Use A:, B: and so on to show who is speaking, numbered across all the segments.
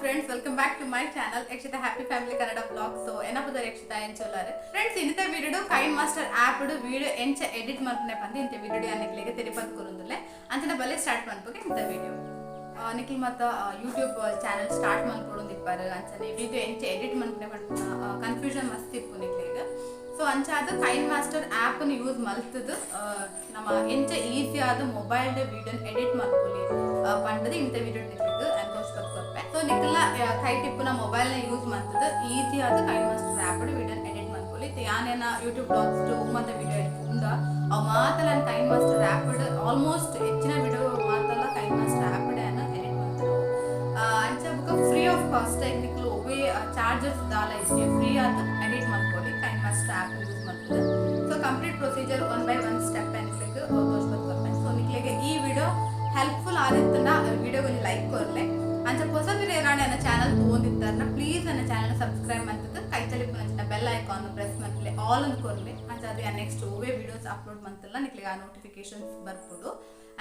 A: Friends, welcome back to my channel Yakshita happy family Kannada vlog. So ಎನ್ನ ಪುದರ್ ಯಕ್ಷಿತಾ ಎಂಚೊಲ್ಲಾರೆ friends. ಇನ್ನಿತ video KineMaster app video ಎಂಚ edit ಮಲ್ಪನೆ ಪಂದ್ ಇಂತ ವಿಡಿಯೋ ನಿಕ್ಲೆಗ್ ತೆರಿಪದ್ ಕೊರೊಂದುಲ್ಲೆ. ಅಂಚನೆ ಬಲೆ ಸ್ಟಾರ್ಟ್ ಮನ್ಪುಗೆ ಇಂತ ವಿಡಿಯೋ. ನಿಕ್ಲ್ ಮತ್ತ ಯೂಟ್ಯೂಬ್ ಚಾನಲ್ ಸ್ಟಾರ್ಟ್ ಮಲ್ಪೊಡೊಂದಿಪ್ಪರ್, ಅಂಚನೆ ವಿಡಿಯೋ ಎಂಚ ಎಡಿಟ್ ಮನ್ಪುನೆ ಪನ್ಪುನ ಕನ್ಫ್ಯೂಷನ್ ಮಸ್ತ್ ಇಪ್ಪು ನಿಕ್ಲೆಗ್. ಸೊ ಅಂಚಾದ್ ಕೈನ್ ಮಾಸ್ಟರ್ ಆಪ್ ಯೂಸ್ ಮಲ್ತದು ನಮ್ಮ ಎಂಚ ಈಸಿ ಆದ್ ಮೊಬೈಲ್ ವಿಡಿಯೋ ಎಡಿಟ್ ಮಲ್ಪೊಲಿ ಪಂಡದು ಇಂತ ವಿಡಿಯೋ ನಿಕ್ಲೆಗ್ ತೋಜ್ಪದ್ ಕೊರ್ಪೆ. ಸೊ ನಿಕ್ಲ ಕೈಟಿಪ್ಪುನ ಮೊಬೈಲ್ ನ ಯೂಸ್ ಮಲ್ತದು ಈಸಿ ಆದ್ KineMaster app video edit ಮಲ್ಪೊಲಿ. ಯಾನೇನ ಯೂಟ್ಯೂಬ್ ವ್ಲಾಗ್ಸ್ ಮಾತ ವಿಡಿಯೋ ಉಂಡ ಅವು ಮಾತಲ ಕೈನ್ ಮಾಸ್ಟರ್ ಆಪ್ ಆಲ್ಮೋಸ್ಟ್ ಹೆಚ್ಚಿನ ವಿಡಿಯೋ ಮಾತಲ ಕೈನ್ ಮಾಸ್ಟರ್ ಆಪ್ ಎಡಿಟ್ ಮಲ್ತರು. ಅಂಚ ಬುಕ್ಕ ಫ್ರೀ ಆಫ್ ಕಾಸ್ಟ್, ನಿಕ್ಲು ಒವ್ವೇ ಚಾರ್ಜಸ್ ದಾಲ ಇಜ್ಜಿ, ಫ್ರೀ ಆದ್ ಎಡಿಟ್ ಮಲ್ಪೊಲಿ ಕೈನ್ ಮಾಸ್ಟರ್ ಆಪ್ ಯೂಸ್ ಮಲ್ತದು. So complete procedure one by one step ನಿಕ್ಲೆಗ್ ತೋಜ್ಪದ್ ಕೊರ್ಪೆ. ಸೊ ನಿಕ್ಲೆಗ್ ಈ ವಿಡಿಯೋ ಹೆಲ್ಪ್ಫುಲ್ ಆದಿತ್ತಂಡ ವಿಡಿಯೋ ಒಂಜಿ ಲೈಕ್ ಕೊರ್ಲೆ. ಅಂಚ ಪೊಸ ಏರಾಂಡ ಎನ್ನ ಚಾನಲ್ ತೂವೊಂದಿತ್ತಾರ್ನ ಪ್ಲೀಸ್ ನನ್ನ ಚಾನಲ್ ಸಬ್ಸ್ಕ್ರೈಬ್ ಮಲ್ತದು ಕೈತಲಿಪ್ಪುನಂಚಿನ ಬೆಲ್ ಐಕಾನ್ ಪ್ರೆಸ್ ಮಲ್ಪಲೆ, ಆಲ್ ಅಂದ್ ಕೊರ್ಲೆ. ಅಂಚ ಅದು ನೆಕ್ಸ್ಟ್ ಒವ್ವೇ ವಿಡಿಯೋಸ್ ಅಪ್ಲೋಡ್ ಮಂತಲ್ಲ ನಿಕ್ಲೆಗ್ ಆ ನೋಟಿಫಿಕೇಶನ್ಸ್ ಬರ್ಪುಂಡು.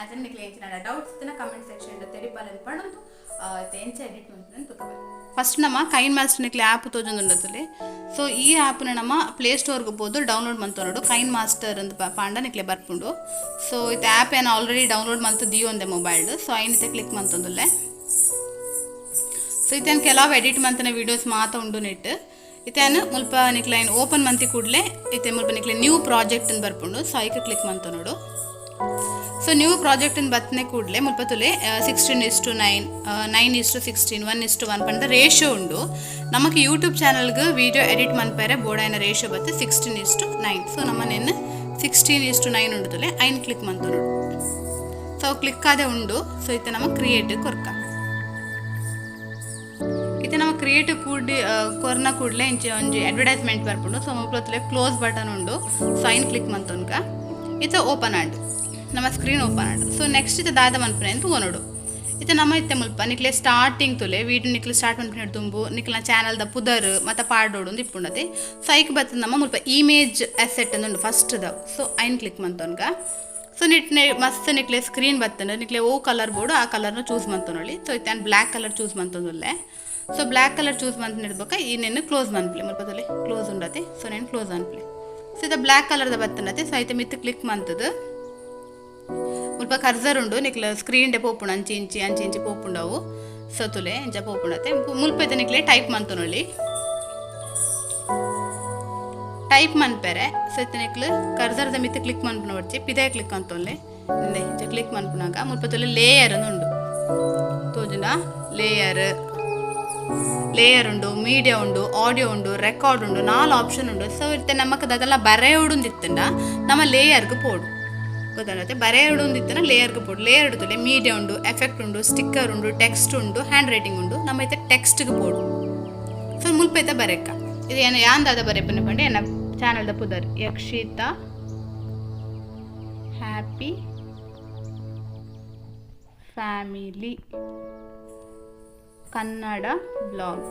A: ಅಂಚನೆ ನಿಕ್ಲೆ ಎಂಚಿನ ಡೌಟ್ಸ್ ಇತ್ತಿನ ಕಮೆಂಟ್ ಸೆಕ್ಷನ್ ತೆರಿಪಾಲೆನ್ ಪಂಡೊಂದು ಎಂಚ ಎಡಿಟ್ ಮಲ್ಪುನೆ ತೂಕ. ಫಸ್ಟ್ ನಮ್ಮ ಕೈನ್ ಮಾಸ್ಟರ್ ನಿಕ್ಲೆ ಆ್ಯಪ್ ತೋಜೊಂದುಂಡತುಲೆ. ಸೊ ಈ ಆ್ಯಪ್ನ ನಮ್ಮ ಪ್ಲೇ ಸ್ಟೋರ್ಗೆ ಪೋದು ಡೌನ್ಲೋಡ್ ಮಂತೊನೊಡು. ಕೈನ್ ಮಾಸ್ಟರ್ ಅಂತ ಪಾಂಡ ನಿಕ್ಲೆ ಬರ್ಪುಂಡು. ಸೊ ಇತ್ತೆ ಆ್ಯಪ್ ಏನು ಆಲ್ರೆಡಿ ಡೌನ್ಲೋಡ್ ಮಂತು ದೀಯೊಂದೆ ಮೊಬೈಲ್. ಸೊ ಐನಿತೆ ಕ್ಲಿಕ್ ಮಂತೊಂದುಲ್ಲೆ. ಸೊ ಇತ್ತೇನು ಕೆಲವು ಎಡಿಟ್ ಮಂತನ ವೀಡಿಯೋಸ್ ಮಾತ ಉಂಡು ನೆಟ್. ಇತ್ತೇನು ಮುಲ್ಪ ನಿಕ್ಲೆ ಐನ್ ಓಪನ್ ಮಂತಿ ಕೂಡಲೇ ಇತ್ತೆ ಮುಲ್ಪ ನಿಕ್ಲೆ ನ್ಯೂ ಪ್ರಾಜೆಕ್ಟ್ ಅಂತ ಬರ್ಪುಂಡು. ಸೊ ಐಕ್ ಕ್ಲಿಕ್ ಮಂತೊನೊಡು. ಸೊ ನ್ಯೂ ಪ್ರಾಜೆಕ್ಟ್ ಬತ್ತನೆ ಕೂಡಲೇ ಮುಲ್ಪ ತುಲೆ, 16:9, 9:16, 1:1 ಪಂಡ ರೇಷಿಯೋ ಉಂಡು. ನಮಕ್ ಯೂಟ್ಯೂಬ್ ಚಾನಲ್ಗೆ ವಿಡಿಯೋ ಎಡಿಟ್ ಮನ್ಪೇರೆ ಬೋಡಾಯಿನ ರೇಷಿಯೋ ಬತ್ತು 16:9. ಸೊ ನಮ್ಮನೇನು 16:9 ಉಂಡು ತುಲೆ, ಐನ್ ಕ್ಲಿಕ್ ಮಂತೊನೊಡು. ಸೊ ಕ್ಲಿಕ್ ಆದೆ ಉಂಡು. ಸೊ ಇತ್ತೆ ನಮ್ಮ ಕ್ರಿಯೇಟ್ ಕೊರ್ಕ. ಇತ್ತೆ ನಮ್ಮ ಕ್ರಿಯೇಟ್ ಕೂಡಿ ಕೊರ್ನ ಕೂಡಲೇ ಇಂಚ ಒಂಜಿ ಅಡ್ವರ್ಟೈಸ್ಮೆಂಟ್ ಬರ್ಪುಂಡು. ಸೊ ಮುಲ್ಪ ಕ್ಲೋಸ್ ಬಟನ್ ಉಂಡು. ಸೊ ಐನ್ ಕ್ಲಿಕ್ ಮಂತೊನ್ಕ. ಇತ್ತೆ ಓಪನ್ ಆಂಡ್, ನಮ್ಮ ಸ್ಕ್ರೀನ್ ಓಪನ್ ಆಂಡ್. ಸೊ ನೆಕ್ಸ್ಟ್ ಇತ್ತೆ ದಾದ ಮನ್ಪುನೆ ಅಂತ ತೂವೊನೊಡು. ಇತ್ತೆ ನಮ್ಮ ಇತ್ತೆ ಮುಲ್ಪ ನಿಕ್ಲೆ ಸ್ಟಾರ್ಟಿಂಗ್ ತುಲೆ, ವೀಡಿಯೋ ನಿಕ್ಲೆ ಸ್ಟಾರ್ಟ್ ಮನ್ಪುನೆ ದುಂಬು ನಿಕ್ಲ ಚಾನಲ್ದ ಪುದರ್ ಮತ್ತೆ ಪಾಡೋಡು ಒಂದು ಇಪ್ಪುಂಡತೆ. ಸೊ ಐಕ್ ಬತ್ತದ ನಮ್ಮ ಮುಲ್ಪ ಇಮೇಜ್ ಅಸೆಟ್ ಉಂಡು ಫಸ್ಟ್ the. So ಐನ್ ಕ್ಲಿಕ್ ಮಂತೊನ್ಕ. ಸೊ ನಿಟ್ನೆ ಮಸ್ತ್ ನಿಕ್ಲೆ ಸ್ಕ್ರೀನ್ ಬತ್ತಂಡ ನಿಕ್ಲೆ ಓ ಕಲರ್ ಬೋಡು ಆ ಕಲರ್ನ ಚೂಸ್ ಮಂತೊನೊಳಿ. ಸೊ ಇತ್ತೆ ಬ್ಲ್ಯಾಕ್ ಕಲರ್ ಚೂಸ್ ಮಂತೊಂದುಲ್ಲೆ. ಸೊ ಬ್ಲ್ಯಾಕ್ ಕಲರ್ ಚೂಸ್ ಮಂತ್ ನಿಡ್ಬೇಕ. ಈ ನೆನ್ನು ಕ್ಲೋಸ್ ಮನ್ಪ್ಲೆ. ಮುಲ್ಪ ತುಲೆ, ಕ್ಲೋಸ್ ಉಂಡತೆ. ಸೊ ನೇನು ಕ್ಲೋಸ್ ಅನ್ಪ್ಲೆ. ಸೊ ಇದು ಬ್ಲ್ಯಾಕ್ ಕಲರ್ದ ಬತ್ತಂಡತೆ. ಸೊ ಐತೆ ಮಿತ್ ಕ್ಲಿಕ್ ಮಂತದು ಮುಲ್ಪ ಕರ್ಸರ್ ಉಂಡು. ನಿಕ್ಲ ಸ್ಕ್ರೀನ್ ಡೆ ಪೋಪುಂಡು, ಅಂಚಿ ಇಂಚಿ ಅಂಚಿ ಇಂಚಿ ಪೋಪುಂಡವು. ಸೊ ತುಲೆ, ಇಂಚ ಪೋಪುಂಡತೆ. ಮುಲ್ಪ ಇತ್ತೆ ನಿಕ್ಲೆ ಟೈಪ್ ಮಂತೊನೊಳಿ. ಟೈಪ್ ಮನ್ಪೆರೆ ಸೊ ಇತ್ತೆ ನಿಕ್ಲು ಕರ್ಸರ್ದ ಮಿತ್ ಕ್ಲಿಕ್ ಮನ್ಪುನ ಬಡ್ಚಿ, ಪಿದಾಯ್ ಕ್ಲಿಕ್ ಅಂತೊನ್ಲೆ. ಇಂಚ ಕ್ಲಿಕ್ ಮನ್ಪುನಾಗ ಮುಲ್ಪ ತುಲೆ ಲೇಯರ್ ಉಂಡು, ತೋಜುಂಡ? ಲೇಯರ್ ಲೇಯರ್ ಉಂಡು, ಮೀಡಿಯಾ ಉಂಡು, ಆಡಿಯೋ ಉಂಡು, ರೆಕಾರ್ಡ್ ಉಂಡು, ನಾಲ್ ಆಪ್ಷನ್ ಉಂಡು. ಸೊ ಇತ್ತೆ ನಮಕ್ ದಾದಲ್ಲ ಬರೆಯೋಡುಂದಿತ್ತಂಡ ನಮ್ಮ ಲೇಯರ್ಗೆ ಪೋಡು, ಗೊತ್ತಾಗತ್ತೆ? ಬರೆಯೋಡುಂದಿತ್ತನ ಲೇಯರ್ಗೆ ಪೋಡು. ಲೇಯರ್ ಉಂಡು, ಮೀಡಿಯಾ ಉಂಡು, ಎಫೆಕ್ಟ್ ಉಂಡು, ಸ್ಟಿಕ್ಕರ್ ಉಂಡು, ಟೆಕ್ಸ್ಟ್ ಉಂಡು, ಹ್ಯಾಂಡ್ ರೈಟಿಂಗ್ ಉಂಡು. ನಮ್ಮ ಇತ್ತೆ ಟೆಕ್ಸ್ಟ್ಗೆ ಪೋಡು. ಸೊ ಮುಲ್ಪ ಇತ್ತೆ ಬರೆಕ್ಕ. ಇದು ಏನು ಯಾಂದಾದ ಬರೆಪುನೆ ಪಂಡ ಎನ್ನ ಚಾನಲ್ದ ಪುದರ್ Yakshita happy family Kannada vlog,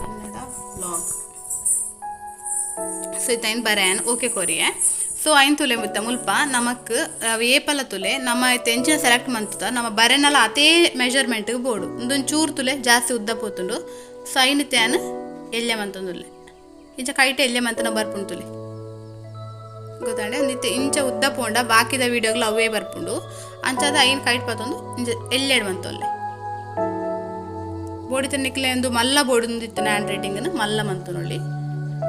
A: Kannada vlog. So ಇತ್ತ ಬರೆಯನ್ ಓಕೆ ಕೊರಿಯೆ. ಸೊ ಐನ್ ತುಲೆ ಮುತ್ತ ಮುಲ್ಪ ನಮಕ್ ಏಪಲ ತುಲೆ, ನಮ್ಮ ಎಂಚಿನ ಸೆಲೆಕ್ಟ್ ಮಂತದ ನಮ್ಮ ಬರೆನಲ ಅತೇ ಮೆಜರ್ಮೆಂಟ್ಗೆ ಬೋಡು. ಒಂದೊಂದು ಚೂರು ತುಲೆ ಜಾಸ್ತಿ ಉದ್ದ ಪೋತುಂಡು. ಸೊ ಐನ್ ತ್ಯಾನ್ ಎಲ್ಯ ಮಂತೊಂದುಲ್ಲೆ. ಇಂಚ ಕೈಟೆ ಎಲ್ಯ ಮಂತನ ಬರ್ಪುಂಡು ತುಲೆ, ಗೊತ್ತಾಂಡೆ? ಒಂದಿತ್ತೆ ಇಂಚ ಉದ್ದ ಪೋಂಡ ಬಾಕಿದ ವೀಡಿಯೋಗಳು ಅವೇ ಬರ್ಪುಂಡು. ಅಂಚಾದ ಐನ್ ಕೈಟ್ ಪತ್ತೊಂದು ಇಂಚ ಎಲ್ಲೆಡ್ ಮಂತೊಲ್ಲೆ. ಬೋಡಿತ ನಿಕ್ಲೆ ಒಂದು ಮಲ್ಲ ಬೋಡಿಂದಿತ್ತು ಹ್ಯಾಂಡ್ ರೈಟಿಂಗ್ ಮಲ್ಲ ಮಂತೊನೊಳ್ಳಿ.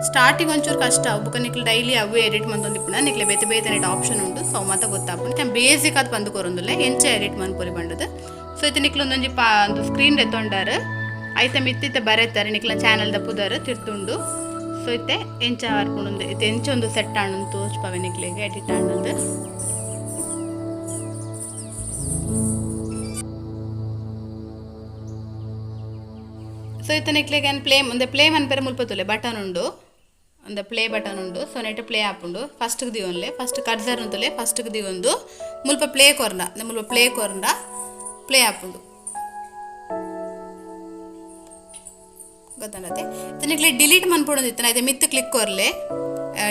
A: ಸ್ಟಾರ್ಟಿಂಗ್ ಒಂಚೂರು ಕಷ್ಟ. ಬುಕ್ಕ ನಿಕ್ಲೆ ಡೈಲಿ ಅವೇ ಎಡಿಟ್ ಮಂತೊಂದಿಪ್ಪುನ ನಿಕ್ಲೆ ಬೇತೆ ಬೇತೆ ನೆಟ್ ಆಪ್ಷನ್ ಉಂಟು. ಸೊ ಮತ ಗೊತ್ತಾಪುಂಡು. ಬೇಸಿಕ್ ಅದು ಬಂದು ಕೊರೊಂದುಲ್ಲೆ, ಎಂಚ ಎಡಿಟ್ ಮನ್ಪೊಲಿ ಪಂಡದು. ಸೊ ಇತ್ತೆ ನಿಕ್ಲೆ ಒಂದೊಂಜಿ ಪಾ ಒಂದು ಸ್ಕ್ರೀನ್ ಎತ್ತೊಂಡಾರು. ಐತ ಮಿತ್ತಿತ್ತೆ ಬರೆತಾರೆ ನಿಕ್ಲ ಚಾನಲ್ದ ಪುದರ್ ತಿರ್ತುಂಡು. ಸೊ ಇತ್ತೆ ಎಂಚ ಬರ್ಪುಂಡು, ಇತ್ತೆ ಎಂಚ ಒಂದು ಸೆಟ್ ಆಂಡು ತೋಜ್ಪವೆ ನಿಕ್ಲೆಗ್ ಎಡಿಟ್ ಆಂಡಂದು. ಸೊ ಇತ್ತೆ ನಿಕ್ಲೆಗ್ ಪ್ಲೇ ಮುಂದೆ ಪ್ಲೇ ಮನ್ಪೆರೆ ಮುಲ್ಪ ತುಲೆ ಬಟನ್ ಉಂಡು, ಒಂದು ಪ್ಲೇ ಬಟನ್ ಉಂಡು. ಸೊ ನೆಟ್ ಪ್ಲೇ ಆಪುಂಡು. ಫಸ್ಟ್ ದಿವೊನ್ಲೆ ಫಸ್ಟ್ ಕರ್ಸರ್ ಉಂತುಲೆ ಫಸ್ಟ್ ದಿವೊಂದು ಮುಲ್ಪ ಪ್ಲೇ ಕೊರ್ನ, ಮುಲ್ಪ ಪ್ಲೇ ಕೊರ್ಂಡ ಪ್ಲೇ ಆಪುಂಡು, ಗೊತ್ತಾಗತ್ತೆ? ನಿಕ್ಲೆ ಡಿಲೀಟ್ ಮನ್ಪೊಡೊಂದಿತ್ತನ ಐತೆ ಮಿತ್ ಕ್ಲಿಕ್ ಕೊರ್ಲೆ.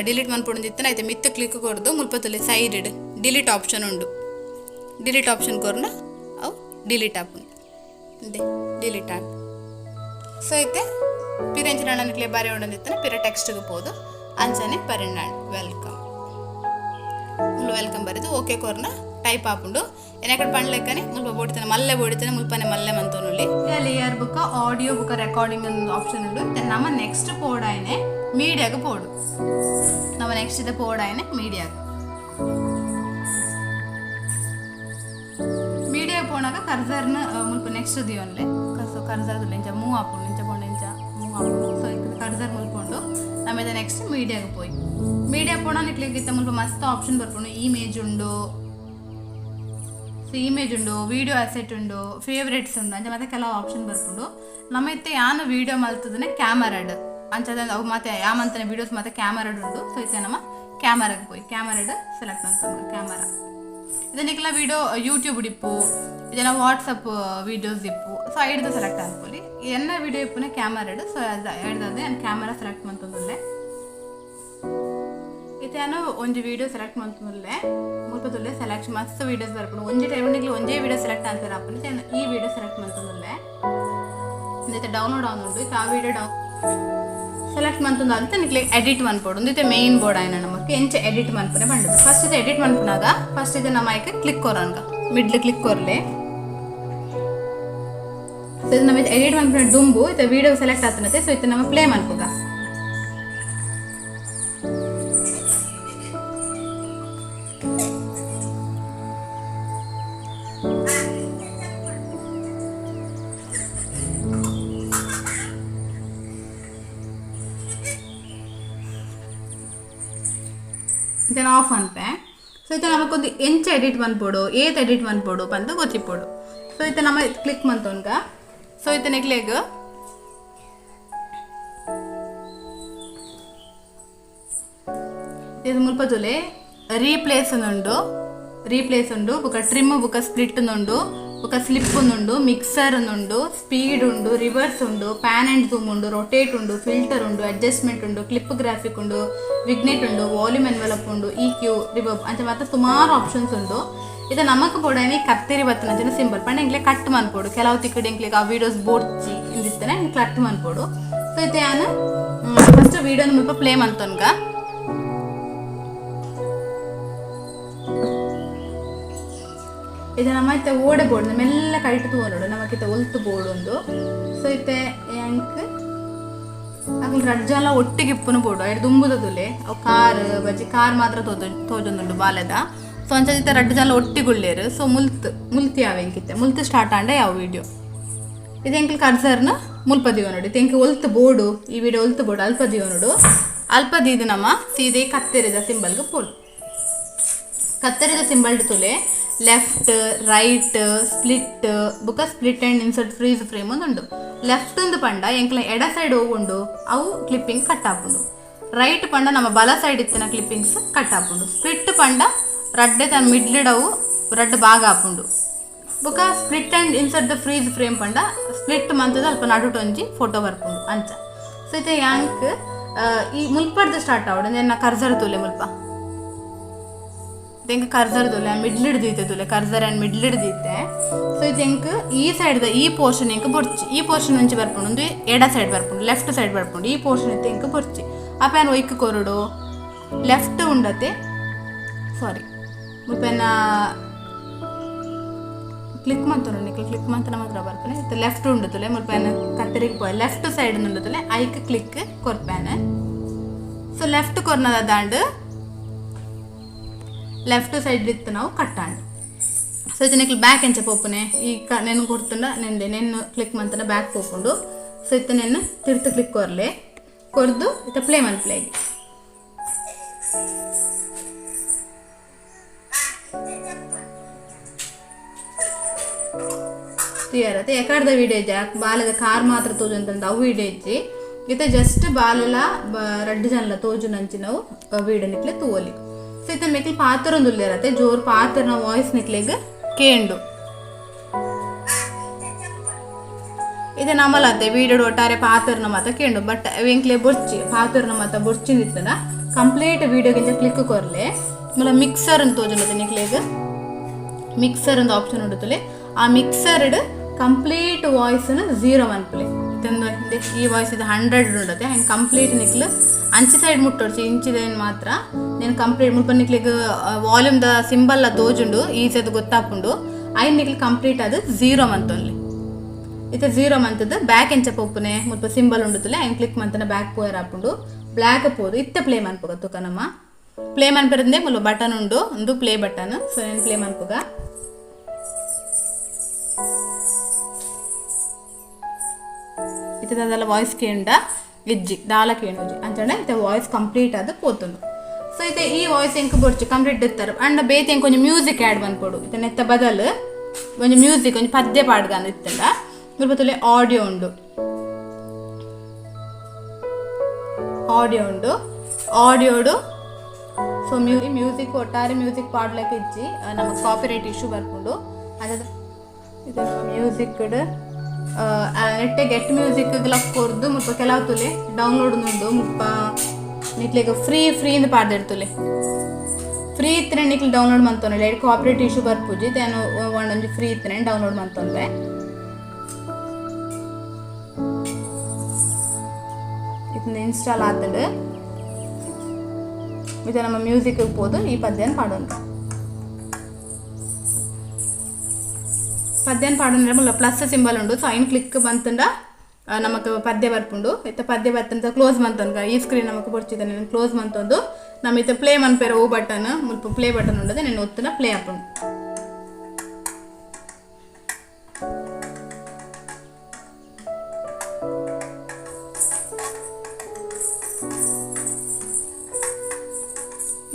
A: ಡಿಲೀಟ್ ಮನ್ಪೊಡೊಂದಿತ್ತನ ಐತೆ ಮಿತ್ ಕ್ಲಿಕ್ ಕೊರ್ದು ಮುಲ್ಪ ತುಲೆ ಸೈಡ್ ಡಿಲೀಟ್ ಆಪ್ಷನ್ ಉಂಡು. ಡಿಲೀಟ್ ಆಪ್ಷನ್ ಕೊರ್ನ ಅವು ಡಿಲೀಟ್ ಆಪುಂಡು. ಇಂದೆ ಡಿಲೀಟ್ ಆಂಡ್. ಸೊ ಇತ್ತೆ ಪಿರ ಎಂಚಿನ ನಿಕ್ಲೆ ಬರೆ ಉಂಡೊಂದಿತ್ತನ ಪಿರ ಟೆಕ್ಸ್ಟ್ಗೆ ಪೋದು ಅಂಚನೆ ಬರೆಂಡಾಂಡ್ welcome. ಮುಲ್ಲು welcome ಬರೆದು ಓಕೆ ಕೊರ್ನ ಟೈಪ್ ಆಪುಂಡು. ಎನಕಡೆ ಪಂಡ್ಲೆಕ್ಕನೆ ಮುಲ್ಪ ಬೋಡಿತನೆ ಮಲ್ಲೆ ಬೋಡಿತನೆ ಮುಲ್ಪನೆ ಮಲ್ಲೆ ಮಂತೊನುಲಿ. ಲೇಯರ್ ಬುಕ್ಕ ಆಡಿಯೋ ಬುಕ್ಕ ರೆಕಾರ್ಡಿಂಗ್ ಒಂದು ಆಪ್ಷನ್ ಉಂಡು. ನಮ್ಮ ನೆಕ್ಸ್ಟ್ ಪೋಡಾಯನೆ ಮೀಡಿಯಾಗ ಪೋಡು. ನಮ್ಮ ನೆಕ್ಸ್ಟ್ ಇದೆ ಪೋಡಾಯನೆ ಮೀಡಿಯಾಗ. ಮೀಡಿಯಾ ಪೋನಾಗ ಕರ್ಸರ್ನ ಮುಲ್ಪ ನೆಕ್ಸ್ಟ್ ದಿಯೋನ್ಲೆ. ಸೊ ಕರ್ಸರ್ ಇಂಚ ಮೂವ್ ಆಪುಂಡು, ಇಂಚ ಪೋಂಡ ಇಂಚ ಮೂವ್ ಆಪುಂಡು. ಸೊ ಕರ್ಸರ್ ಮುಲ್ಪುಂಡು. ನಮ್ಮಿದ ನೆಕ್ಸ್ಟ್ ಮೀಡಿಯಾಗ ಪೋಯಿ. ಮೀಡಿಯಾ ಪೋಣ ನಿಕ್ಲೆಗ್ ಇತ್ತೆ ಮುಲ್ಪ ಮಸ್ತ್ ಆಪ್ಷನ್ ಬರ್ಪುಂಡು. ಇಮೇಜ್ ಉಂಡು, ಸೊ ಇಮೇಜ್ ಉಂಡು, ವಿಡಿಯೋ ಅಸೆಟ್ ಉಂಡು, ಫೇವ್ರೇಟ್ಸ್ ಉಂಡು, ಅಂಚ ಮತ್ತೆ ಕೆಲವು ಆಪ್ಷನ್ ಬರ್ಪುಂಡು. ನಮ್ಮ ಇತ್ತೆ ಯಾನು ವಿಡಿಯೋ ಮಲ್ತದನೆ ಕ್ಯಾಮರಾಡ್ ಅಂಚದ ಅವು ಮತ್ತೆ ಯಾಮಂತನೆ ವಿಡಿಯೋಸ್ ಮತ್ತೆ ಕ್ಯಾಮರಾಡ್ ಉಂಡು. ಸೊ ಇತ್ತೆ ನಮ್ಮ ಕ್ಯಾಮರಾಗ್ ಪೋಯಿ ಕ್ಯಾಮರಾಡ್ ಸೆಲೆಕ್ಟ್ ಮಲ್ತೊಂದು ಕ್ಯಾಮರಾ. ಇದನ್ನೆಲ್ಲ ವಿಡಿಯೋ ಯೂಟ್ಯೂಬ್ ಇಪ್ಪು, ಇದೆಲ್ಲ ವಾಟ್ಸಪ್ ವಿಡಿಯೋಸ್ ಇಪ್ಪು. ಸೊ ಐಡ್ದು ಸೆಲೆಕ್ಟ್ ಅನ್ಕೊಳ್ಳಿ ಎನ್ನ ವಿಡಿಯೋ ಇಪ್ಪುನ ಕ್ಯಾಮರಾಡ್. ಸೊ ಅದು ನಾನು ಕ್ಯಾಮರಾ ಸೆಲೆಕ್ಟ್ ಮಂತೊಂದುಲ್ಲೆ. ಇತ್ತೆ ನಾನು ಒಂಜಿ ವಿಡಿಯೋ ಸೆಲೆಕ್ಟ್ ಮಂತೊಂದುಲ್ಲೆ. ಮುಲ್ಪದುಲ್ಲೆ ಸೆಲೆಕ್ಷನ್ ಮಸ್ತ್ ವಿಡಿಯೋಸ್ ಬರ್ಪುಂಡು. ಒಂಜಿ ಟೈಮ್ ನಿಕ್ಲೆ ಒಂಜೇ ವಿಡಿಯೋ ಸೆಲೆಕ್ಟ್ ಆನ್ಸರ್ ಆಪುಂಡು. ನಾನು ಈ ವಿಡಿಯೋ ಸೆಲೆಕ್ಟ್ ಮಂತೊಂದುಲ್ಲೆ. ಇತ್ತೆ ಡೌನ್ಲೋಡ್ ಆವೊಂದುಂಡು. ಇತ್ತೆ ಆ ವಿಡಿಯೋ ಸೆಲೆಕ್ಟ್ ಮಂತೊಂದು ಅಂತ ನಿಕ್ಲೆ ಎಡಿಟ್ ಮನ್ಪೊಡು. ಇತ್ತೆ ಮೇನ್ ಬೋರ್ಡ್ ಆಯ್ನ ನಮಕ್ ಎಂಚ ಎಡಿಟ್ ಮನ್ಪುನೆ ಪಂಡುದು. ಫಸ್ಟ್ ಇದು ಎಡಿಟ್ ಮನ್ಪುನಾಗ ಫಸ್ಟ್ ಇದು ನಮ್ಮ ಐಕ್ ಕ್ಲಿಕ್ ಕೊರನ್ಗ ಮಿಡ್ಲ್ ಕ್ಲಿಕ್ ಕೊರ್ಲೆ. ಸೊ ಇದು ನಮ್ಮ ಎಡಿಟ್ ಮನ್ಪುನ ಡುಂಬು ಇತ್ತೆ ವಿಡಿಯೋ ಸೆಲೆಕ್ಟ್ ಆತನತೆ. ಸೊ ಇತ್ತೆ ನಮ್ಮ ಪ್ಲೇ ಮನ್ಪುಗ. ಇದನ್ನು ಆಫ್ ಅನ್ಪೆ. ಸೊ ಇತ್ತೆ ನಮಕೊಂದು ಎಂಚ ಎಡಿಟ್ ಮನ್ಪೊಡು, ಏತ್ ಎಡಿಟ್ ಮನ್ಪೊಡು ಪಂದ್ ಗೊತ್ತಿಪ್ಪೊಡು. ಸೊ ಇತ್ತೆ ನಮ್ಮ ಕ್ಲಿಕ್ ಮಂತೊನ್ಗ. ಸೊ ಇತ್ತೆ ನೆಕ್ಲೆಗ್ ಇದು ಮುಲ್ಪ ತೂಲೆ ರೀಪ್ಲೇಸ್ ಉಂಡು, ರೀಪ್ಲೇಸ್ ಉಂಡು, ಬೊಕ ಟ್ರಿಮ್ ಬೊಕ ಸ್ಪ್ಲಿಟ್ ಉಂಡು, ಬೊಕ ಸ್ಲಿಪ್ ಉಂಡು, ಮಿಕ್ಸರ್ ಉಂಡು, ಸ್ಪೀಡ್ ಉಂಡು, ರಿವರ್ಸ್ ಉಂಡು, ಪ್ಯಾನ್ ಅಂಡ್ ಜೂಮ್ ಉಂಡು, ರೊಟೇಟ್ ಉಂಡು, ಫಿಲ್ಟರ್ ಉಂಡು, ಅಡ್ಜಸ್ಟ್ಮೆಂಟ್ ಉಂಡು, ಕ್ಲಿಪ್ ಗ್ರಾಫಿಕ್ ಉಂಡು, ವಿಗ್ನೆಟ್ ಉಂಡು, ವಾಲ್ಯೂಮ್ ಎನ್ವೆಲಪ್ ಉಂಡು, ಇ ಕ್ಯೂ, ರಿವರ್ಬ್ ಅಂಚ ಮಾತ ಸುಮಾರು ಆಪ್ಷನ್ಸ್ ಉಂಡು. ಇದು ನಮಕ್ ಬೋಡಾಯ್ನಿ ಕತ್ತೆರಿ ಬತ್ತನ ಸಿಂಪಲ್ ಪಂಡ ಎಂಕ್ಲೆ ಕಟ್ ಮನ್ಪೊಡು. ಕೆಲವು ತಿಕ್ಕಡ್ ಎಂಕ್ಲೆಗ್ ಆ ವಿಡಿಯೋಸ್ ಬೋಡ್ಚಿ ಇಂದಿತ್ತನೆ ಕಟ್ ಮನ್ಪೊಡು. ಸೊ ಇತ್ತೆ ಯಾನ್ ಫಸ್ಟ್ ವಿಡಿಯೋನ ಮುಲ್ಪ ಪ್ಲೇ ಮಂತೊನ್ಗ. ಇದು ನಮ್ಮ ಇತ್ತೆ ಓಡೆ ಬೋರ್ಡ್ ಮೆಲ್ಲ ಕೈಟ್ ತೂವೊನೊಡು ನಮಕ್ ಇತ್ತೆ ಒಲ್ತು ಬೋರ್ಡ್ ಉಂಡು. ಸೊ ಇತ್ತೆ ಎಂಕ್ ಅಕುಲು ರಡ್ಡ್ ಜನ ಒಟ್ಟಿಗೆ ಇಪ್ಪುನ ಬೋರ್ಡು ಐಟ್ ದುಂಬುದ ತೂಲೆ ಅವು ಕಾರ್ ಬಜ್ಜಿ ಕಾರ್ ಮಾತ್ರ ತೋಜೊಂದುಂಡು ಬಾಲೆದ. ಸೊ ಅಂಚ ಇತ್ತೆ ರಡ್ಡ್ ಜನ ಒಟ್ಟಿಗೆ ಉಲ್ಲೆರ್. ಸೊ ಮುಲ್ತ್ ಮುಲ್ತಿ ಯಾವ್ ಎಂಕಿತ್ತೆ ಮುಲ್ತ್ ಸ್ಟಾರ್ಟ್ ಆಂಡ ಯಾವ ವಿಡಿಯೋ ಇದು ಎಂಕಲ್ ಕರ್ಸರ್ನ ಮುಲ್ಪ ದೀವೊನೊಡು. ಇತ್ತೆ ಎಂಕ್ ಒಲ್ತು ಬೋರ್ಡು ಈ ವಿಡಿಯೋ ಒಲ್ತು ಬೋರ್ಡು ಅಲ್ಪ ದೀವೊನೊಡು. ಅಲ್ಪ ದೀದ್ ನಮ ಸೀದೆ ಕತ್ತೆರಿದ ಸಿಂಬಲ್ಗ್ ಪೋಡು. ಕತ್ತರಿದ ಸಿಂಬಲ್ ತೂಲೆ ಲೆಫ್ಟ್ ರೈಟ್ ಸ್ಪ್ಲಿಟ್ ಬೊಕ split and insert freeze frame ಉಂಡು. ಲೆಫ್ಟ್ ಒಂದು ಪಂಡ ಎಂಕ್ಲ ಎಡ ಸೈಡ್ ಉಂಡು ಅವು ಕ್ಲಿಪ್ಪಿಂಗ್ ಕಟ್ ಆಪುಂಡು. ರೈಟ್ ಪಂಡ ನಮ್ಮ ಬಲ ಸೈಡ್ ಇತ್ತಿನ ಕ್ಲಿಪ್ಪಿಂಗ್ಸ್ ಕಟ್ ಆಪುಂಡು. ಸ್ಪ್ಲಿಟ್ ಪಂಡ ರಡ್ಡೆ ತನ್ನ ಮಿಡ್ಲಿಡ್ ಅವು ರಡ್ಡ್ ಭಾಗ ಆಪುಂಡು. ಬೊಕ split and insert the freeze frame ಪಂಡ ಸ್ಪ್ಲಿಟ್ ಮಂತದ ಅಲ್ಪ ನಡುಟು ಒಂಜಿ ಫೋಟೋ ಬರ್ಪುಂಡು ಅಂಚ. ಸೊ ಇತ್ತೆ ಯಾಂಕ್ ಈ ಮುಲ್ಪಡ್ದು ಸ್ಟಾರ್ಟ್ ಆವೊಡು. ಎನ್ನ ಕರ್ಸರ್ ತೂಲೆ ಮುಲ್ಪ ಎಂಕ್ ಕರ್ಸರ್ ತೂಲೆ ಮಿಡ್ಲಿಡ್ ದೀತೆ ತೂಲೆ ಕರ್ಸರ್ ಆ್ಯಂಡ್ ಮಿಡ್ಲಿಡ್ ದೀತೆ. ಸೊ ಇದು ಎಂಕ್ ಈ ಸೈಡ್ ಈ ಪೋರ್ಷನ್ ಎಂಕ್ ಬೊರ್ಚಿ ಈ ಪೋರ್ಷನ್ ಒಂಜಿ ಬರ್ಪುಂಡು, ಒಂದು ಎಡ ಸೈಡ್ ಬರ್ಪುಂಡು, ಲೆಫ್ಟ್ ಸೈಡ್ ಬರ್ಪುಂಡು. ಈ ಪೋರ್ಷನ್ ಇತ್ತೆ ಎಂಕ್ ಬೊರ್ಚಿ ಅಪ ಯಾನ್ ಒಯ್ಕ್ ಕೊರೊಡು ಲೆಫ್ಟ್ ಉಂಡತೆ ಸಾರಿ ಮುಲ್ಪೆನ ಕ್ಲಿಕ್ ಮಂತೊನು ನಿಕ್ಲ್ ಕ್ಲಿಕ್ ಮಂತನ ಮಾತ್ರ ಬರ್ಪುನೆ. ಇತ್ತೆ ಲೆಫ್ಟ್ ಉಂಡು ತೂಲೆ ಮುಲ್ಪ ಯಾನ್ ಕತ್ತರಿಗೆ ಪೋಯೆ ಲೆಫ್ಟ್ ಸೈಡ್ ಉಂಡು ತೂಲೆ ಐಕ್ ಕ್ಲಿಕ್ ಕೊರ್ಪೇನೆ. ಸೊ ಲೆಫ್ಟ್ ಕೊರ್ನದ ದಾಂಡ್ ಲೆಫ್ಟ್ ಸೈಡ್ ಇತ್ತು ನಾವು ಕಟ್ಟಾಂಡ್. ಸೊ ಇತ್ತೆ ನಿಕ್ಲ್ ಬ್ಯಾಕ್ ಎಂಚ ಪೋಪುನೆ ಈ ನೆನ್ ಕೊರ್ತುಂಡ ನೆಂದೆ ನೆನ್ನು ಕ್ಲಿಕ್ ಮಂತನ ಬ್ಯಾಕ್ ಪೋಪುಂಡು. ಸೊ ಇತ್ತೆ ನೆನ್ನು ತಿರ್ತು ಕ್ಲಿಕ್ ಕೊರ್ಲೆ ಕೊರ್ದು ಇತ್ತೆ ಪ್ಲೇ ಮನ್ಪುಲೆ. ತೂಯರತೆ ಎಕಾಡ್ದ ವಿಡಿಯೋ ಇಜ್ಜಿ ಬಾಲೆದ ಕಾರ್ ಮಾತ್ರ ತೋಜುಂತಂದ ಅವು ವಿಡಿಯೋ ಇಜ್ಜಿ. ಇತ್ತೆ ಜಸ್ಟ್ ಬಾಲೆಲ ರಡ್ಡ್ ಜನಲ ತೋಜುನಂಚಿನವು ವಿಡಿಯೋ ನಿಕ್ಲೆ ತೂವೊಲಿ. ಸೊ ಇತ್ತೆ ಮೆಕ್ಲ್ ಪಾತೆರೊಂದುಲ್ಲೆರತೆ ಜೋರ್ ಪಾತೆರ್ನ ವಾಯ್ಸ್ ನಿಕ್ಲೆಗ್ ಕೇಂಡು. ಇದೆ ನಮಲತೆ ವಿಡಿಯೋ ಒಟ್ಟಾರೆ ಪಾತೆರ್ನ ಮಾತ ಕೇಂಡು ಬಟ್ ಎಂಕ್ಲೆ ಬೊರ್ಚಿ ಪಾತೆರ್ನ ಮಾತ ಬೊರ್ಚಿಂದಿತ್ತನ ಕಂಪ್ಲೀಟ್ ವಿಡಿಯೋಗಿಂತ ಕ್ಲಿಕ್ ಕೊರ್ಲೆ. ಮುಲ ಮಿಕ್ಸರ್ ಅಂತ ತೋಜುಂಡತೆ ನಿಕ್ಲೆಗ್ ಮಿಕ್ಸರ್ ಅಂತ ಆಪ್ಷನ್ ಉಂಡುತ್ತಲೆ ಆ ಮಿಕ್ಸರ್ಡ್ ಕಂಪ್ಲೀಟ್ ವಾಯ್ಸ್ನು 0 ಮನ್ಪುಲೆ. ಇತ್ತೊಂದು ಈ ವಾಯ್ಸ್ ಇದು 100 ಉಂಡತೆ ಆ್ಯಂಡ್ ಕಂಪ್ಲೀಟ್ ನಿಕ್ಲು ಅಂಚಿ ಸೈಡ್ ಮುಟ್ಟೊಡ್ಚಿ ಇಂಚಿದೇನು ಮಾತ್ರ నేను ಕಂಪ್ಲೀಟ್ ಮುಲ್ಪ ನಿಕ್ಲಿಗ್ ವಾಲ್ಯೂಮ್ ದ ಸಿಂಬಲ್ ತೋಜುಂಡು ಈಸಿಯಾದ ಗೊತ್ತಾಪುಂಡು. ಐನ್ ನಿಕ್ಲು ಕಂಪ್ಲೀಟ್ ಅದು 0 ಮಂತೊನ್ಲಿ. ಇತ್ತೆ 0 ಮಂತದ್ದು ಬ್ಯಾಕ್ ಎಂಚ ಪೋಪುನೆ ಮುಲ್ಪ ಸಿಂಬಲ್ ಉಂಡುತ್ತಲೆ ಐನ್ ಕ್ಲಿಕ್ ಮಂತನ ಬ್ಯಾಕ್ ಪೋಯರ್ ಆಪುಂಡು. ಬ್ಲ್ಯಾಕ್ ಪೋದು ಇತ್ತೆ ಪ್ಲೇ ಮನ್ಪುಗ ತುಕ ನಮ್ಮ ಪ್ಲೇ ಮನ್ಪೆರಂದೆ ಮುಲ್ಪ ಬಟನ್ ಉಂಡು, ಒಂದು ಪ್ಲೇ ಬಟನ್. ಸೊ నేను ಪ್ಲೇ ಮನ್ಪುಗ. ಇತ್ತೆ ಅದೆಲ್ಲ ವಾಯ್ಸ್ ಕೇಂಡ ಇಜ್ಜಿ ದಾಲ ಕೇಂಡುಜಿ ಅಂಚನೆ ಇತ್ತೆ ವಾಯ್ಸ್ ಕಂಪ್ಲೀಟ್ ಅದು ಪೋತುಂಡು. ಸೊ ಇತ್ತೆ ಈ ವಾಯ್ಸ್ ಎಂಕ್ ಬೊಡ್ಚಿ ಕಂಪ್ಲೀಟ್ ಇತ್ತಾರೆ ಅಂಡ ಬೇತೆ ಎಂಕ್ ಒಂಜಿ ಮ್ಯೂಸಿಕ್ ಆ್ಯಡ್ ಮನ್ಪೊಡು. ಇತ್ತೆ ನೆತ್ತ ಬದಲು ಒಂಜಿ ಮ್ಯೂಸಿಕ್ ಒಂಜಿ ಪದ್ಯ ಪಾಡ್ಗಾಂದ್ ಇತ್ತಂಡ ಮುಲ್ಪ ತುಲೆ ಆಡಿಯೋ ಉಂಡು, ಆಡಿಯೋ ಉಂಡು, ಆಡಿಯೋಡು. ಸೊ ಮ್ಯೂಸಿಕ್ ಒಟ್ಟಾರೆ ಮ್ಯೂಸಿಕ್ ಪಾಡ್ಲಕ್ಕೆ ಇಜ್ಜಿ, ನಮಗೆ ಕಾಪಿರೈಟ್ ಇಶ್ಯೂ ಬರ್ಪುಂಡು. ಅದ ಇದು ಮ್ಯೂಸಿಕ್ ನೆಟ್ಟೆ ಗೆಟ್ ಮ್ಯೂಸಿಕ್ ಕೊರ್ದು ಮುಲ್ಪ ಕೆಲವು ತುಲೆ ಡೌನ್ಲೋಡ್ ಉಂಡು. ಮುಲ್ಪ ನಿಕ್ಲೆಗ್ ಫ್ರೀ ಫ್ರೀ ಇಂದ ಪಾಡ್ದಿರ್ತುಲೆ ಫ್ರೀ ಇತ್ತನೆ ನಿಕ್ಲು ಡೌನ್ಲೋಡ್ ಮಂತೊನ್ಲೆ, ಕಾಪಿರೈಟ್ ಇಶ್ಯೂ ಬರ್ಪುಜಿ. ತಾನು ಒಂದೊಂಜಿ ಫ್ರೀ ಇತ್ತನೆ ಡೌನ್ಲೋಡ್ ಮಂತೊನ್ಲೆ. ಇದನ್ನ ಇನ್ಸ್ಟಾಲ್ ಆತಂಡು ಇದು ನಮ್ಮ ಮ್ಯೂಸಿಕ್ ಪೋದು ಈ ಪದ್ಯನ ಪಾಡೋಣ. ಪದ್ಯನ ಪಾಡೋಣ ಮುಲ್ಲ ಪ್ಲಸ್ ಸಿಂಬಲ್ ಉಂಡು. ಸೊ ಐನ್ ಕ್ಲಿಕ್ ಬಂತಂಡ ನಮಕ್ ಪದ್ಯ ಬರ್ಪುಂಡು. ಇತ್ತ ಪದ್ಯ ಬರ್ತಂತ ಕ್ಲೋಸ್ ಮಂತೊನ್ಗ ಈ ಸ್ಕ್ರೀನ್ ನಮಕ್ ಬೊಡ್ಚಿದ ಕ್ಲೋಸ್ ಮಂತೊಂದು ನಮ್ಮ ಇತ್ತ ಪ್ಲೇ ಮನ್ಪೇರ ಓ ಬಟನ್ ಮುಲ್ಪ ಪ್ಲೇ ಬಟನ್ ಉಂಡದೆ నేను ಒತ್ತುನ ಪ್ಲೇ ಆಪುಂಡು.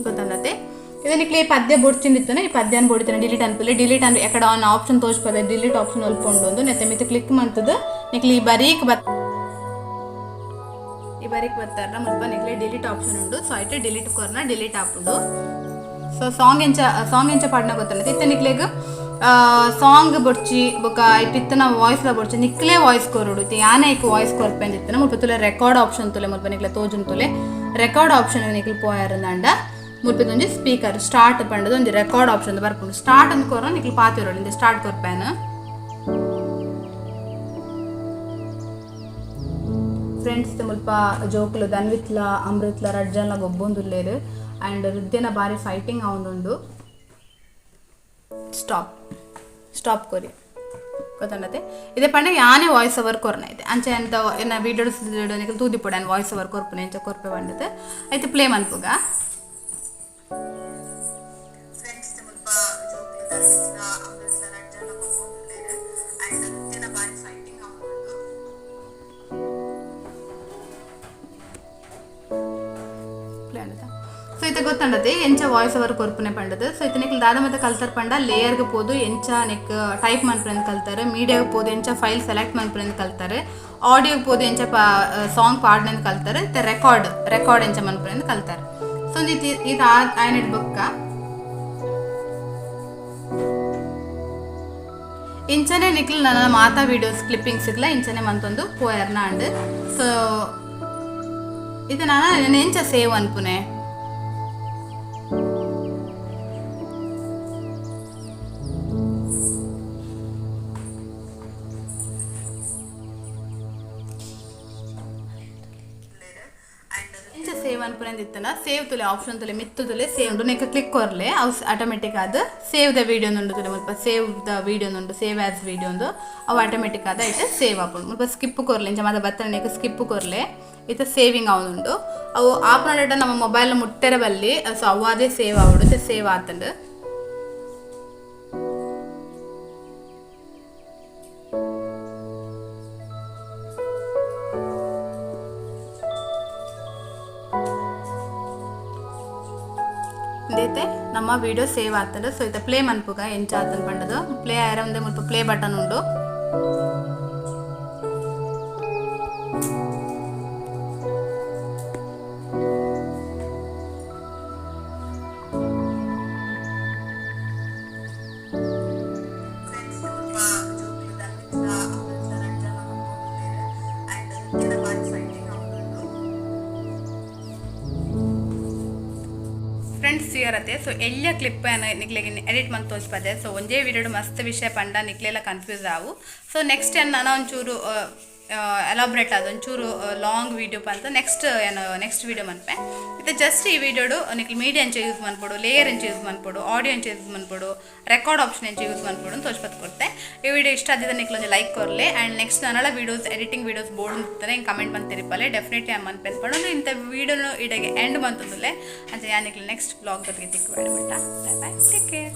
A: ಗೊತ್ತಂದತೆ ಇದನ್ನ ಈ ಪದ್ಯ ಬೊಡ್ಚಿಂದಿತ್ತನೆ ಈ ಪದ್ಯನ ಬೊಡಿತಾನೆ ಡಿಲೀಟ್ ಅನ್ಪುಲೆ. ಡಿಲೀಟ್ ಅಂದ್ರೆ ಎಕಡ ಆನ್ ಆಪ್ಷನ್ ತೋಚ್ಪದೆ ಡಿಲೀಟ್ ಆಪ್ಷನ್ ಒಲ್ಪೊಂಡು ಒಂದು ನೆತ್ತೆ ಮಿತ್ತ ಕ್ಲಿಕ್ ಮಂತದ ನಿಕ್ಲಿ ಈ ಬರೀಕ್ ಬತ್ ಈ ಬರೀಕ್ ಬತ್ತಾರ ಮುಲ್ಪ ನಿಕ್ಲೆ ಡಿಲೀಟ್ ಆಪ್ಷನ್ ಉಂಡು. ಸೊ ಐಟೆ ಡಿಲೀಟ್ ಕೊರ್ನ ಡಿಲೀಟ್ ಆಪುಂಡು. ಸೊ ಸಾಂಗ್ ಎಂಚ ಪಾಡ್ನ ಗೊತ್ತಲ್ಲ ಇತ್ತೆ ನಿಕ್ಲೆಗ್ ಸಾಂಗ್ ಬೊಡ್ಚಿ ಬೊಕ ಇತ್ತಿನ ವಾಯ್ಸ್ ಲ ಬೊಡ್ಚಿ ನಿಕ್ಲೆ ವಾಯ್ಸ್ ಕೊರಡು. ಇತ್ತೆ ಯಾನೆ ಇಕ್ ವಾಯ್ಸ್ ಕೊರ್ಪೆಂದಿತ್ತನ ಮುಲ್ಪ ತುಲೆ ರೆಕಾರ್ಡ್ ಆಪ್ಷನ್ ತುಲೆ ಮುಲ್ಪ ನಿಕ್ಲೆ ತೋಜುನ್ ತುಲೆ ರೆಕಾರ್ಡ್ ಆಪ್ಷನ್ ನಿಕ್ಲೆ ಪೋಯಾರಂದಾಂಡ ಮುಲ್ಪದೊಂಜಿ ಸ್ಪೀಕರ್ ಸ್ಟಾರ್ಟ್ ಪಂಡದು ಒಂಜಿ ರೆಕಾರ್ಡ್ ಆಪ್ಷನ್ ಬರ್ಪುಂಡು. ಸ್ಟಾರ್ಟ್ ಅಂದ್ ಕೊರ ನಿಕ್ಲು ಪಾತಿರೋಡು ಇಂದೆ ಸ್ಟಾರ್ಟ್ ಕೊರ್ಪೇನು. ಫ್ರೆಂಡ್ಸ್ ಮುಲ್ಪ ಜೋಕುಲು ಧನ್ವಿತ್ಲ ಅಮೃತ್ಲ ರಡ್ಜನ್ಲ ಗೊಬ್ಬೊಂದುಲ್ಲೇರು ಆ್ಯಂಡ್ ರುದ್ಯನ ಬಾರಿ ಫೈಟಿಂಗ್ ಆವೊಂದುಂಡು. ಸ್ಟಾಪ್ ಸ್ಟಾಪ್ ಕೊರಿ ಗೊತ್ತಂಡತೆ ಇದೇ ಪಂಡ ಯಾನೇ ವಾಯ್ಸ್ ಓವರ್ ಕೊರ್ನ ಇದೆ ಅಂಚೆ ಎಂತ ಎನ್ನ ವೀಡಿಯೋ ನಿಕಲ್ ತೂದಿಪೊಡು ಆ್ಯಂಡ್ ವಾಯ್ಸ್ ಓವರ್ ಕೊರ್ಪುನೆ ಎಂಚ ಕೊರ್ಪೆ ಪಂಡತೆ ಐತೆ ಪ್ಲೇ ಮನ್ಪುಗ. ಸೊ ಇತ್ತೆ ಗೊತ್ತಂಡತೆ ಎಂಚ ವಾಯ್ಸ್ ಓವರ್ ಕೊರ್ಪುನೆ ಪಂಡದು. ಸೊ ಇತ್ತೆ ನಿಕ್ಲು ದಾದ ಮತ್ತೆ ಕಲ್ತಾರ ಪಂಡ ಲೇಯರ್ಗೆ ಪೋದು ಎಂಚ ನೆಕ್ ಟೈಪ್ ಮನ್ಪುನೆ ಕಲ್ತಾರೆ, ಮೀಡಿಯಾಗೆ ಪೋದು ಎಂಚ ಫೈಲ್ ಸೆಲೆಕ್ಟ್ ಮನ್ಪುನೆ ಕಲ್ತಾರೆ, ಆಡಿಯೋಗೆ ಪೋದು ಎಂಚ ಸಾಂಗ್ ಪಾಡ್ನೆ ಕಲ್ತಾರೆ, ಇತ್ತೆ ರೆಕಾರ್ಡ್ ರೆಕಾರ್ಡ್ ಎಂಚ ಮನ್ಪುನೆ ಕಲ್ತಾರೆ. ಸೊ ಇದು ಆಯ್ನೆಡ್ ಬೊಕ್ಕ ಇಂಚನೆ ನಿಕ್ಲು ನನ್ನ ಮಾತಾ ವೀಡಿಯೋಸ್ ಕ್ಲಿಪ್ಪಿಂಗ್ಸ್ ಇಗ್ಲ ಇಂಚನೆ ಮಂತೊಂದು ಪೋಯರ್ನ ಅಂಡ್. ಸೊ ಇದು ನಾನು ಎಂಚ ಸೇವ್ ಅನ್ಪುನೆ. ಸೇವ್ ಅನ್ಪುನೆಂದಿತ್ತನ ಸೇವ್ ತುಲೆ ಆಪ್ಷನ್ ತುಲೆ ಮಿತ್ತು ತುಲೆ ಸೇವ್ ಉಂಡು ನೆಕ್ ಕ್ಲಿಕ್ ಕೊರ್ಲೆ ಅವು ಆಟೋಮೆಟಿಕ್ ಆದ್ ಸೇವ್ the video ಉಂಡು ತುಲೆ ಮುಲ್ಪ ಸೇವ್ the video ಉಂಡು ಸೇವ್ ಆಸ್ ವಿಡಿಯೋ ಉಂಡು ಅವು ಆಟೋಮೆಟಿಕ್ ಆದ ಇತ್ತೆ ಸೇವ್ ಆಪುಂಡು. ಮುಲ್ಪ ಸ್ಕಿಪ್ ಕೊರ್ಲೆ ಇಂಚ ಮಾತ ಬತ್ತನ ನೆಕ್ ಸ್ಕಿಪ್ ಕೊರ್ಲೆ ಇತ್ತೆ ಸೇವಿಂಗ್ ಆವೊಂದುಂಡು. ಅವು ಆಪುನ ನಮ್ಮ ಮೊಬೈಲ್ ಮುಟ್ಟೆರ ಬಲ್ಲಿ. ಸೊ ಅವು ಅದೇ ಸೇವ್ ಆವೊಡು ಇತ್ತೆ ಸೇವ್ ಆತುಂಡು. ಇಂದೈತೆ ನಮ್ಮ ವಿಡಿಯೋ ಸೇವ್ ಆತಂಡ. ಸೊ ಇತ್ತೆ ಪ್ಲೇ ಮನ್ಪುಗ ಎಂಚ ಆತನ್ ಪಂಡದು ಪ್ಲೇ ಆಯರ ಒಂದೇ ಮುಲ್ಪ ಪ್ಲೇ ಬಟನ್ ಉಂಡು. ಫ್ರೆಂಡ್ಸ್ ಕ್ಲಿಯರ್ ಅತೆ. ಸೊ ಎಲ್ಯ ಕ್ಲಿಪ್ ನಿಕ್ಲೆಗ್ ಎಡಿಟ್ ಮಂತ್ ತೋಜ್ಪದೆ. ಸೊ ಒಂಜೇ ವಿಡಿಯೋಡು ಮಸ್ತ್ ವಿಷಯ ಪಂಡ ನಿಕ್ಲೆಲ ಕನ್ಫ್ಯೂಸ್ ಆವು. ಸೊ ನೆಕ್ಸ್ಟ್ ಏನ್ ನನ ಒಂಚೂರು ಎಲಾಬ್ರೇಟ್ ಆದ್ ಒಂಚೂರು ಲಾಂಗ್ ವೀಡಿಯೋ ಪಂತ ನೆಕ್ಸ್ಟ್ ಏನು ನೆಕ್ಸ್ಟ್ ವೀಡಿಯೋ ಮನ್ಪೆ. ಇತ್ತೆ ಜಸ್ಟ್ ಈ ವಿಡಿಯೋಡು ನಿಕ್ಲ್ ಮೀಡಿಯಾ ಎಂಚ ಯೂಸ್ ಮನ್ಪೊಡು, ಲೇಯರ್ ಎಂಚ ಯೂಸ್ ಮನ್ಪೊಡು, ಆಡಿಯೋ ಎಂಚ ಯೂಸ್ ಮನ್ಪೊಡು, ರೆಕಾರ್ಡ್ ಆಪ್ಷನ್ ಎಂಚ ಯೂಸ್ ಮನ್ಪೊಡು ಅಂತ ತೋಜ್ಪತ್ ಕೊರ್ತೆ. ಈ ವಿಡಿಯೋ ಇಷ್ಟ ಆದಿದ ನಿಕ್ಲ್ ಒಂಜಿ ಲೈಕ್ ಕೊರ್ಲೆ. ಆ್ಯಂಡ್ ನೆಕ್ಸ್ಟ್ ನನಲ ವೀಡಿಯೋಸ್, ಎಡಿಟಿಂಗ್ ವೀಡಿಯೋಸ್ ಬೋಡು ಅಂತಾರೆ ಹಿಂಗೆ ಕಮೆಂಟ್ ಬಂದು ತೆರಿಪಲೆ. ಡೆಫಿನೆಟ್ಲಿ ಆಮ್ ಮನ್ಪೆನ್ ಪಂಡೊಂದು ಇಂಥ ವೀಡಿಯೋನು ಇಡೆಗೆ ಎಂಡ್ ಮಂತುಂದುಲ್ಲೆ. ಅಂಚ ಯಾನ್ ನಿಕ್ಲ್ ನೆಕ್ಸ್ಟ್ ವ್ಲಾಗ್ ಜೊತೆಗೆ ತಿಕ್ಕು ಬೇಡ. Bye bye, take care.